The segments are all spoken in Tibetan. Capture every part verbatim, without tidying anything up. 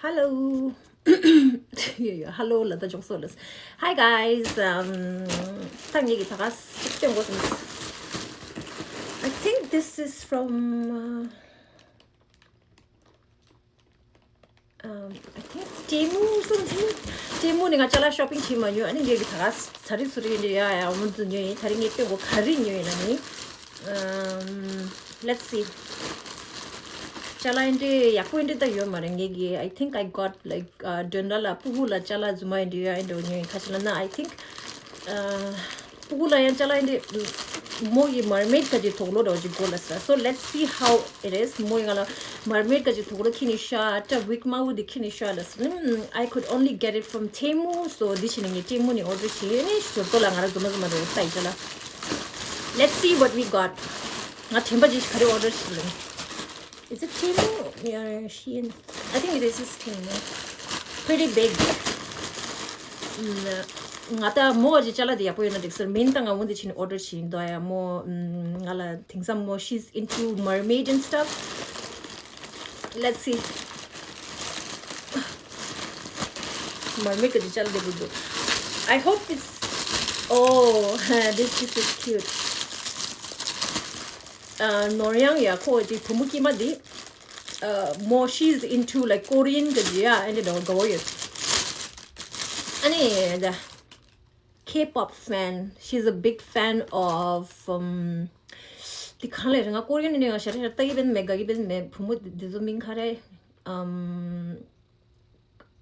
Hello. ཡོ་ཡོ། Hello ལ་ད་འཇོག་སོ་ལ། Hi guys. Um, ད་ངེད་ཀྱི་ད་ག་སྟོན་གོ་སོང་། I think this is from, uh, um, I think Temu something. Temu ནས་ང་ཅ་ལག་shopping བྱེད་མ་མྱོང་། ཨ་ནི་ངེད་ཀྱི་ད་ག་ཚ་རི་ཚུ་རི་འདི་ཡ་ཡ་འོང་དུ་ཉོས་ཡིན། ད་རིང་ངས་སྟོན་གོ་ག་རེ་ཉོས་ཡིན་ན་ནི། Um, let's see. ཅ་ལག་འདི་ཡག་པོ་འདི་ད་ཡོད་མ་རེད། ངེད་ཀྱི་I think I got like, uh, དོན་དག་ལ་སྤུ་གུ་ལ་ཅ་ལག་རྫུན་མ་འདི་ཡ་འདི་ཉོས་ཡིན། ཁ་ཅིག་ལ་ན་I think, uh, སྤུ་གུ་ལ་ཡང་ཅ་ལག་འདི་མོ་ཡི་mermaid ག་ཅིག་དོག་ལོ་འདྲ་ཅིག་གོ་ལ་ས། So let's see how it is. མོ་ཡི་ང་ལ་mermaid ག་ཅིག་དོག་ལོ་ཁྱི་ནི་ཤ་ཏྲ་wig དམར་པོ་འདི་ཁྱི་ནི་ཤ་ལ་ས། ནི་I could only get it from Temu. So འདི་ཕྱིན་ནས་ངས་Temu ནས་order བྱས་ནས་ཞོར་ཏོ་ལ་ང་ར་རྫུན་མ་རྫུན་མ་འདྲ་ལྟ་ཡི་ཅ་ལག Let's see what we got. ང་དྲན་པ་ཅིག་ག་རེ་order བྱས་ལ། Is it Temu? Yeah, Shein. I think it is Temu. Pretty big. ང་ད་མོ་བ་ཅི་ཅ་ལག་དེ་ཡག་པོ་ཡོད་ན་འགྲིག་ཟེར་མིན། ད་ང་འོན་དེ་ཕྱིན་order བྱས་ཡིན་དོ་ཡ། མོ་ང་ལ་དེང་སང་མོ། She's into mermaid and stuff. Let's see. Mermaid ག་ཅི་ཅ་ལག་དེ་བུ་དུ། I hope it's, oh, this, this is cute. ནོར་ཡང་ཡ་ཁོ་དེ་བུ་མོ་སྐྱེས་མ་དེ། མོ། She's into like Korean ག་ཅི་ཡ། ཨ་ནི་དོ་ག་བོ་ཡོད། ཨ་ནི་the K-pop fan. She's a big fan of, um, དེ་གང་ལས་རེད། ང་ཀོ་རི་ཡན་ནི་ང་ཞེ་དྲག་ཞེ་དྲག་ལྟ་གི་མེད། མེད་དགའ་གི་མེད། མེད་བུ་མོ་དེ་ཚོ་མིང་ག་རེ། ཨམ།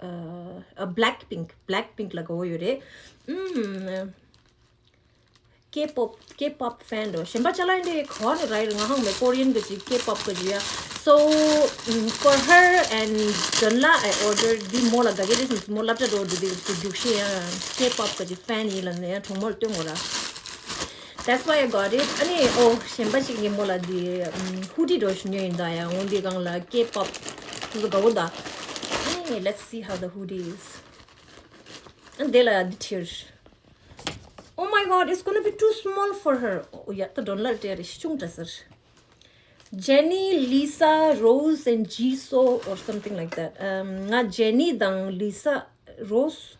ཨ། Blackpink. Blackpink ལ་དགའ་བོ་ཡོད་རེད། ཨུམ། K-pop, K-pop fan འགྲོ། གཞན་པ་ཅ་ལག་འདི་ག་བ་ནས་རག་ཡོད་རེད། ང་ཧང་མེད། Korean ག་ཅི། K-pop ག་ཅི་ཡ། So, um, for her and Donla, I ordered འདི་མོ་ལ་དགའ་གི་རེད། མོ་སློབ་གྲྭ་འགྲོ་འདུག་དེ་རྒྱུགས་ཤིང་ཡ་K-pop ག་ཅི་fan ཡིན་ལབ་ནས་ཡ་གྲོགས་མོར་སྟོན་དགོས་ར། That's why I got it. ཨ་ནི་ཨོ་གཞན་པ་ཞིག་ངས་མོ་ལ་འདི་ཧུ་ཌི་འགྲོ་ཞུ་ཉོས་ཡིན་ད་ཡ། འོ་འདི་སྒང་ལ་K-pop དེ་ཚོ་དགའ་བོ་ད། ཨ་ནི་let's see how the hoodie is. ཨ་འདི་ལ་འདི་ཁྲིར། Oh my god, it's gonna be too small for her. ཨོ་ཡ་ད་Donla སྤྲད་རེད། ཤི་ཆུང་འདྲ་ཟེར། Jennie, Lisa, Rose and Jisoo or something like that. Um, ང་Jennie དང་Lisa། Rose།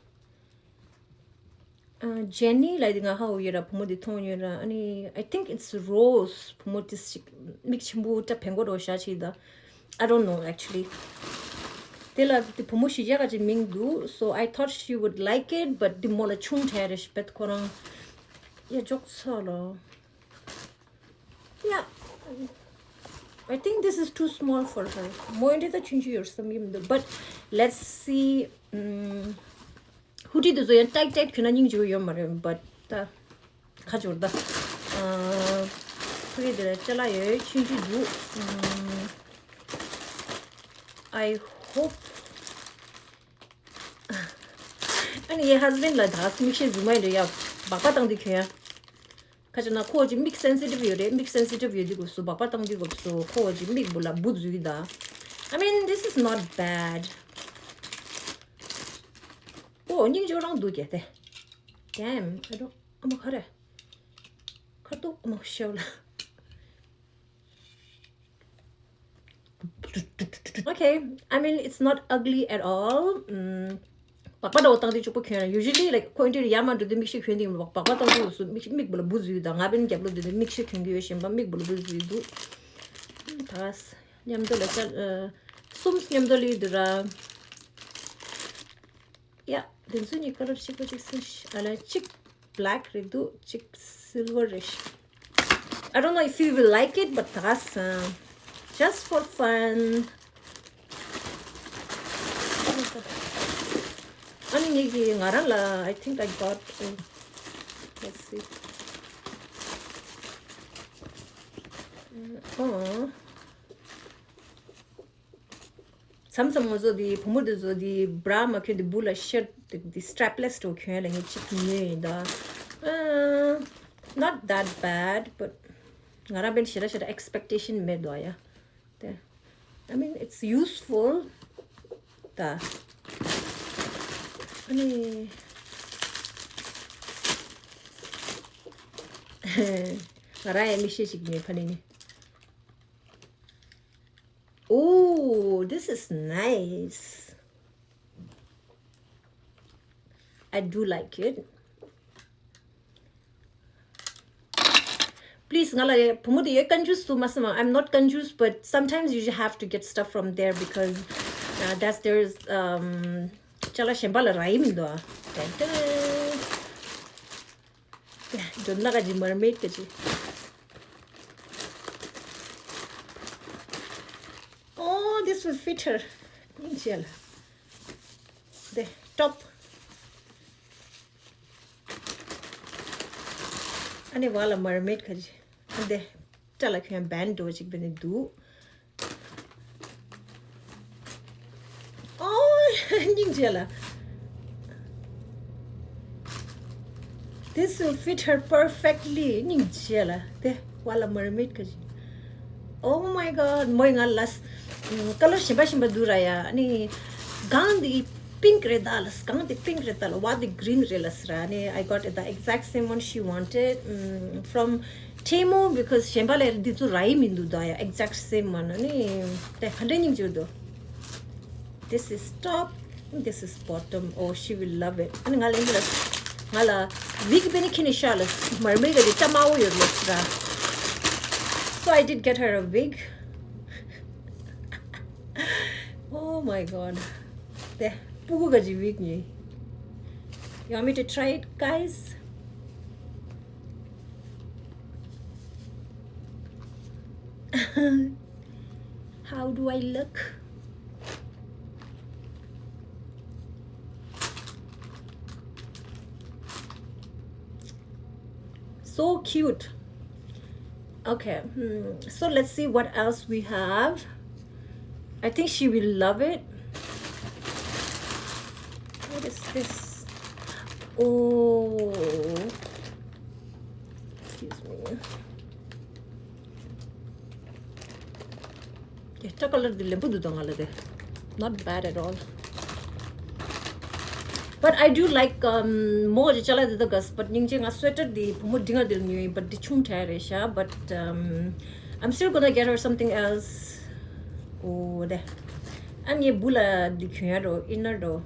ཨ། Jennie ལ་དེ་ང་ཧ་གོ་ཡོད་ར། བུ་མོ་དེ་མཐོང་ཡོད་ར། ཨ་ནི་I think it's Rose བུ་མོ་དེ་ཞིག་མིག་ཆེན་པོ་སྐྲ་བེང་པོ་འདྲ་བོ་ཞེ་ཅིག་ད། I don't know actually. དེ་ལ་དེ་བུ་མོ་གཞི་རྒྱ་ག་ཅིག་མིང་འདུག So I thought she would like it, but དེ་མོ་ལ་ཆུང་དྲགས་རེད། ཤི་བེད་ཁོ་རང་། ཡ་འཇོག་ཚར་ལོ། Yeah, I think this is too small for her. མོ་འདི་ད་ཆུང་ཆུང་ཡོད་བསམ་གྱི་མི་འདུག But let's see. ཨུམ། ཧུ་ཌི་དེ་ཚོ་ཡང་tight tight གྱོན་ན་སྙིང་རྗེ་པོ་ཡོད་མ་རེད། But ད་ཁ་སྦྱོར་ད། ཨ། ཕ་གི་དེ་ལ་ཅ་ལག་ཡོད་ཆུང་ཆུང་འདུག་ཨུམ། I hope. ཨ་ནི་ངའི་husband ལ་ད་མིག་ཤེལ་རྫུན་མ་ཡིན་འདྲ་ཡ། སྦག་སྦག་བཏང་དུས་གྱོན་ཡ། ཁ་ཅིག་ན་ཁོ་ཅིག་མིག་sensitive ཡོད་རེད། མིག་sensitive ཡོད་དུས་སྐབས་སུ་སྦག་སྦག་བཏང་དུས་སྐབས་སུ་ཁོ་ཅིག་མིག་བུ་ལ་འབུ་འཛུལ་གྱི་ད། I mean, this is not bad. ཨོ་སྙིང་རྗེ་རང་འདུག་གས་དེ། Damn, I don't. ཨ་མ་ག་རེ། ཁ་ཐུག་ཨ་མ་ཤེའུ་ལ། Okay, I mean, it's not ugly at all. ཨུམ། སྦག་སྦག་འདྲ་བོ་བཏང་དུས་གཅིག་པོ་གྱོན། Usually, like, ཁོ་ཨིན་ཊི་རི་ཡར་མར་འགྲོ་དུས་མིག་ཤེལ་གྱོན་དུས་སྦག་སྦག་སྦག་བཏང་དུས་སུ་མིག་མིག་བུ་ལ་འབུ་འཛུལ་དང་། ང་བན་རྒྱབ་ལོགས་དེ་དུས་མིག་ཤེལ་གྱོན་གྱི་ཡོད། གཞན་པ་མིག་བུ་ལ་འབུ་འཛུལ་འདུག་ད་མཉམ་དུ་ལ་ཅ་ཨ། གསུམ་མཉམ་དུ་ལི་འདུག་ར། ཡ། དེ་ཚོ་གཉིས་ཀ་ལར་གཅིག་པ་གཅིག་སེ་ཤ་ཨ་ལ་གཅིག་black རེད་འདུག་གཅིག་silver རེད། I don't know if you will like it, but ད་ག་ས་just for fun. ཨ་ནི་ངེད་ཀྱི་ང་རང་ལ། I think I got, oh, let's see. Oh. མཚམས་མཚམས་ང་ཚོ་དེ་བུ་མོ་དེ་ཚོ་དེ་bra མ་གྱོན་དེ་སྦུག་ལ་ཤར་དེ་strapless འདྲ་བོ་གྱོན་ཡ་ལ་ངས་གཅིག་ཉོས་ཡིན་ད། ཨ། Not that bad, but ང་རང་བན་ཞེ་དྲག་ཞེ་དྲག་expectation མེད་དོ་ཡ། དེ། I mean, it's useful. ད། ཨ་ནི། ང་རང་ཡང་མིག་ཤེལ་ཞིག་ཉོས་ཕ་ནི་ནི། Oh, this is nice. I do like it. Please, ང་ལ་བུ་མོ་དེ་ཡོད་ཀན་ཇུས་དུ་མ་སེམས། I'm not confused, but sometimes you have to get stuff from there because uh, that's there's um ཅ་ལག་གཞན་པ་ལ་རག་གི་མི་འདུག་ཨ། ཏན་ཏན། འདོན་ལ་ག་ཅི་mermaid ག་ཅི། Oh, this will fit her. སྙིང་རྗེ་ལ། དེ་top. ཨ་ནི་བ་ལ་mermaid ག་ཅི། ཨ་དེ་སྐྲ་ལ་ཁྱོད་band འདྲ་བོ་ཅིག་བེ་ནི་འདུག Oh, སྙིང་རྗེ་ལ། This will fit her perfectly. སྙིང་རྗེ་ལ། དེ་བ་ལ་mermaid ག་ཅི། Oh my god. མོས་ང་ལ་color གཞན་པ་གཞན་པ་འདུག་ར་ཡ། ཨ་ནི་གང་དེ་pink རེད་ད་ལ། གང་དེ་pink རེད་ད་ལ། བ་དེ་green རེད་ལ་ཟེར། ཨ་ནི་I got the exact same one she wanted, mm, from Temu because གཞན་པ་ལ་འདི་ཚོ་རག་གི་མི་འདུག་ད་ཡ། Exact same one. ཨ་ནི་དེ་ག་འདྲ་སྙིང་རྗེ་འདུག This is top, this is bottom. Oh, she will love it. ཨ་ནི་ང་ལ་འདི་ལ་ང་ལ་wig བེ་ནི་ཁྱེར་ནས་ཤག་ལ། mermaid ག་དེ་སྐྲ་དམར་པོ་ཡོད་ལ་ཟེར། So I did get her a wig. Oh my god. དེ་སྤུ་གུ་ག་ཅི་wig ནི། You want me to try it, guys? How do I look? So cute. Okay, hmm, so let's see what else we have. I think she will love it. What is this? Oh, excuse me. ཡ། སྐྲ་color འདི་ལེན་པོ་འདུག་ད་ང་ལ་དེ། Not bad at all. But I do like, um, མོ་གི་ཅ་ལག་འདི་དག་ག་but སྙིང་རྗེ། ང་sweater འདི་བུ་མོ་འདི་ང་འདི་ལ་ཉོས་ཡིན། But འདི་ཆུང་དྲགས་རེད་ཤག But, um, I'm still gonna get her something else. Oh, དེ། ཨ་ངའི་བུ་ལ་འདི་གྱོན་ཡ་འགྲོ། inner འགྲོ།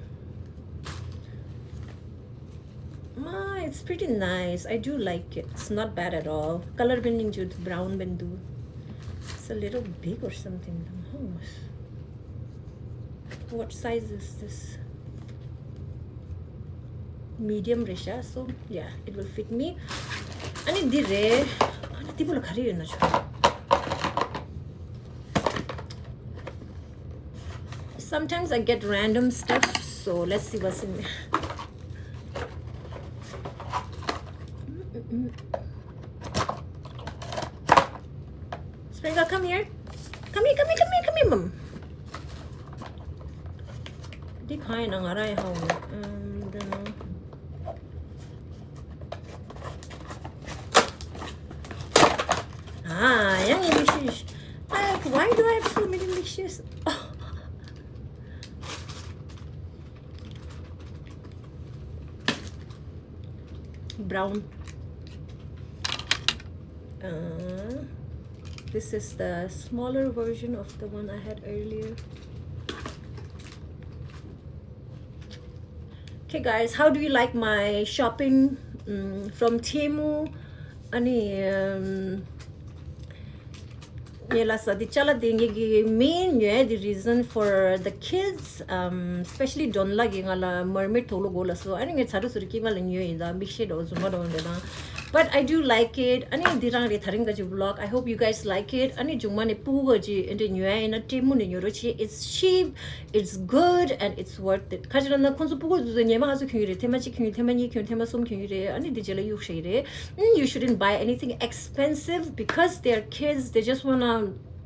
Ma, it's pretty nice. I do like it. It's not bad at all. Color བེ་ནི་སྙིང་རྗེ་འདུག brown བེ་ནི་འདུག It's a little big or something. What size is this? Medium རེད་ཤག So yeah, it will fit me. ཨ་ནི་འདི་རེད། ཨ་ནི་འདི་བོ་ལ་ག་རེ་ཡོད་ན་ཆོག Sometimes I get random stuff, so let's see what's in there. Sprinkle, come here. Come here, come here, come here, come here, mom. འདི་གང་ཡིན་ན་ང་རང་ཡང་ཧ་གོ་མེད། ཨམ། འདི་ནང་། ཨ། ཡང་ངས་མིག་ཤེལ། Like, why do I have so many lashes? Brown. Uh, this is the smaller version of the one I had earlier. Okay, guys, how do you like my shopping, um, from Temu? ཨ་ནི། ངས་ལབ་ས་དེ་ཅ་ལག་དེ་ངེད་ཀྱི་main ཉོ་ཡ་དེ་reason for the kids, um, especially Donla གིས་ང་ལ་mermaid དོག་ལོ་དགོས་ལབ་སོང་། ཨ་ནི་ངས་ཚ་རུ་ཚུ་རུ་དཀྱིལ་མ་ལ་ཉོས་ཡིན། ད་མིག་ཤེལ་འདྲ་བོ་ཟུར་མ་འདྲ་བོ་འདྲ་དང་། But I do like it. ཨ་ནི་འདི་རང་རེད་ད་རིང་ག་ཅིག་vlog. I hope you guys like it. ཨ་ནི་མཇུག་མ་ནས་སྤུ་གུ་ག་ཅིག་ཨེ་འདྲ་ཉོ་ཡ་ཡིན་ན་Temu ནས་ཉོ་རོགས་བྱེད། It's cheap, it's good, and it's worth it. ག་ཅི་ལབ་ན་ཁོང་ཚོ་སྤུ་གུ་ཚོ་ཚོ་ཉི་མ་ང་ཚོ་གྱོན་གྱི་རེད། ཐེངས་མ་གཅིག་གྱོན། ཐེངས་མ་གཉིས་གྱོན། ཐེངས་མ་གསུམ་གྱོན་གྱི་རེད། ཨ་ནི་འདི་རྗེས་ལ་གཡུག་བཞག་གི་རེད། Mm, you shouldn't buy anything expensive because they're kids. They just wanna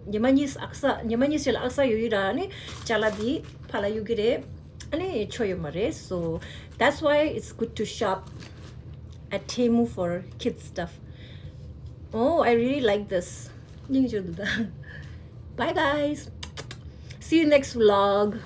ཉི་མ་གཉིས་ཨག་ས། ཉི་མ་གཉིས་ཤིག་ལ་ཨག་ས་ཡོད་ཡོད་ར། ཨ་ནི་ཅ་ལག་འདི་ཕར་ལ་གཡུག་གི་རེད། ཨ་ནི་ཆོ་ཡོད་མ་རེད། So that's why it's good to shop at Temu for kids stuff. Oh, I really like this. སྙིང་རྗེ་འདུག་ད། Bye, guys. See you next vlog.